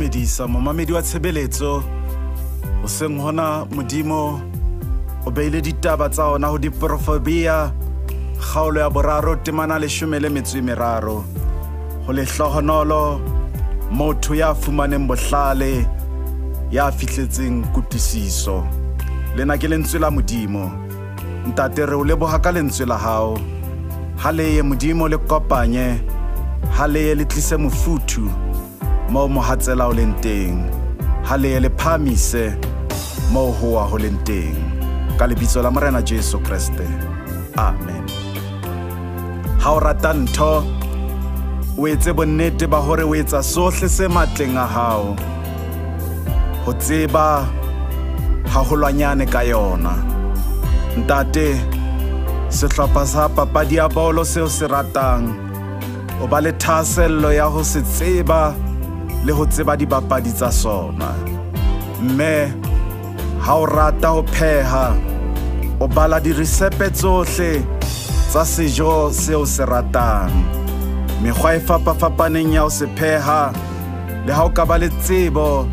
Dumedisa momamedi wa tshebeletso. Hoseng hona Modimo o beile ditaba tsa ona ho diprofobia kgaolo ya 3 temana 13. Ho lehlohonolo motho ya fumaneng bohlale ya fihletseng kutlwisiso. Lena ke lentswe la Modimo. Ntate, re o leboha ka lentswe la hao. Ha le ye Modimo le kopanye, ha le ye le tlise mofuthu moo mohatsela o leng teng, ha le ye le phamise moo hoa ho leng teng. Ka lebitso la Morena Jesu Kreste, amen. Ha o rata ntho, o etse bonnete ba hore o etsa sohle se matleng a hao ho tseba haholwanyane ka yona. Ntate, sehlopha sa papadi ya bolo seo se ratang, o ba le thahasello ya ho se tseba le ho tseba dibapadi tsa sona. Mme ha o rata ho pheha, o bala dirisepe tsohle tsa sejo seo se ratang, mekgwa e fapafapaneng ya ho se pheha. Le ha o ka ba le tsebo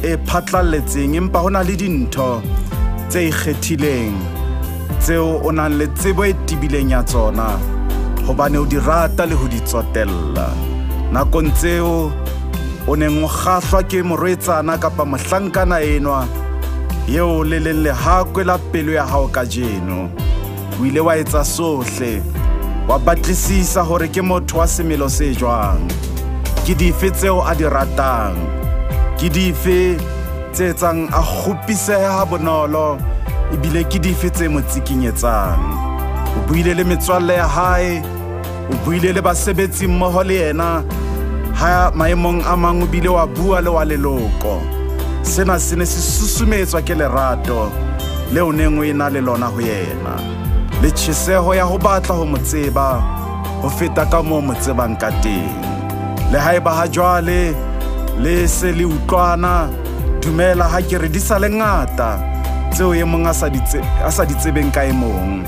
e phatlalletseng, empa ho na le dintho tse ikgethileng tseo o nang le tsebo e tebileng ya tsona, hobane o di rata le ho di tsotella. Nakong tseo o neng o kgahlwa ke morwetsana kapa mohlankana enwa eo le leng lehakwe la pelo ya hao kajeno, o ile wa etsa sohle, wa batlisisa hore ke motho wa semelo se jwang, ke dife tseo a di ratang, ke dife tse etsang a kgopisehe ha bonolo, ebile ke dife tse mo tsikinyetsang. O buile le metswalle ya hae, o buile le basebetsi mmoho le yena, ha maemong a mang o bile wa bua le wa leloko. Sena se ne se susumetswa ke lerato leo neng o ena le lona ho yena, le tjheseho ya ho batla ho mo tseba ho feta ka moo mo tsebang ka teng. Le haeba ha jwale le se le utlwana, dumela ha ke re di sa le ngata tseo e mong a sa di tsebeng ka e mong.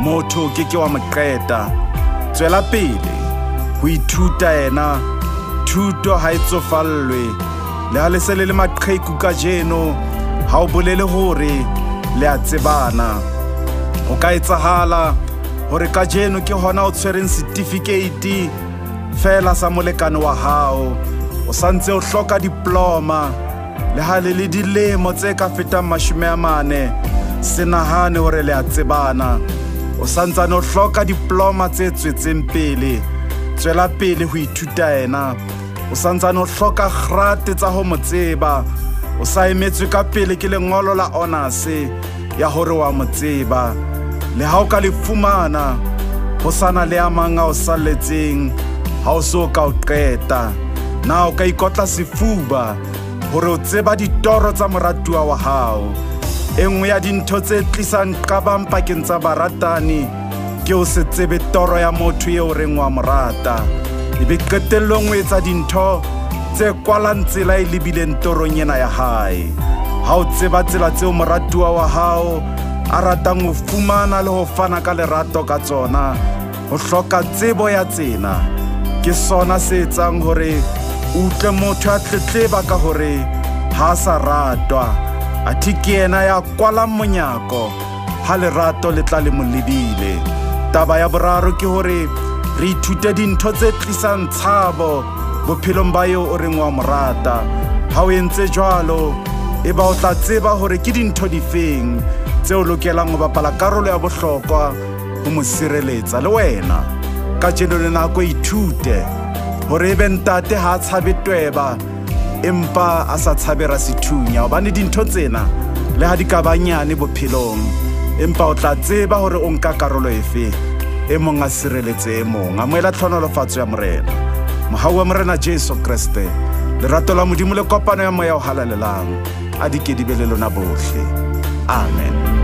Motho ke ke wa mo qeta. Tswela pele ho ithuta yena, thuto ha e tsofallwe. Le ha le se le le maqheku kajeno, ha o bolele hore le a tsebana. Ho ka etsahala hore kajeno ke hona o tshwereng certificate fela sa molekane wa hao, o santse o hloka diploma. Le ha le le dilemo tse ka fetang 40, se nahane hore le a tsebana. O santsane o hloka diploma tse tswetseng pele. Tswela pele ho ithuta yena. O santsane o hloka grate tsa ho mo tseba. O sa emetswe ka pele ke lengolo la honors ya hore wa mo tseba. Le ha o ka le fumana, ho sana le a mang a o salletseng ha o so ka o qeta. Na o ka ikotla sefuba hore o tseba ditoro tsa moratuwa wa hao? E nngwe ya dintho tse tlisang qabang pakeng tsa baratani ke o se tsebe toro ya motho eo reng wa mo rata, ebe qetellong o etsa dintho tse kwalang tsela e lebileng torong ena ya hae. Ha o tseba tsela tseo moratuwa wa hao a ratang ho fumana le ho fana ka lerato ka tsona, ho hloka tsebo ya tsena ke sona se etsang hore o utlwe motho a tletleba ka hore ha a sa ratwa, athe ke yena ya kwalang monyako ha lerato le tla le mo lebile. Taba ya boraro ke hore re ithute dintho tse tlisang tshabo bophelong ba eo o reng wa mo rata. Ha o entse jwalo, e ba o tla tseba hore ke dintho difeng tse o lokelang ho bapala karolo ya bohlokwa ho mo sireletsa. Le wena kajeno le nako ithute hore ebe ntate ha a tshabe tweba, empa a sa tshabe rasethunya, hobane dintho tsena le ha di ka ba nyane bophelong, empa o tla tseba hore o nka karolo efe. E mong a sireletse e mong. Amohela tlhonolofatso ya Morena. Mohau wa Morena Jesu Kreste, lerato la Modimo le kopano ya Moya o Halalelang a di ke di be le lona bohle. Amen.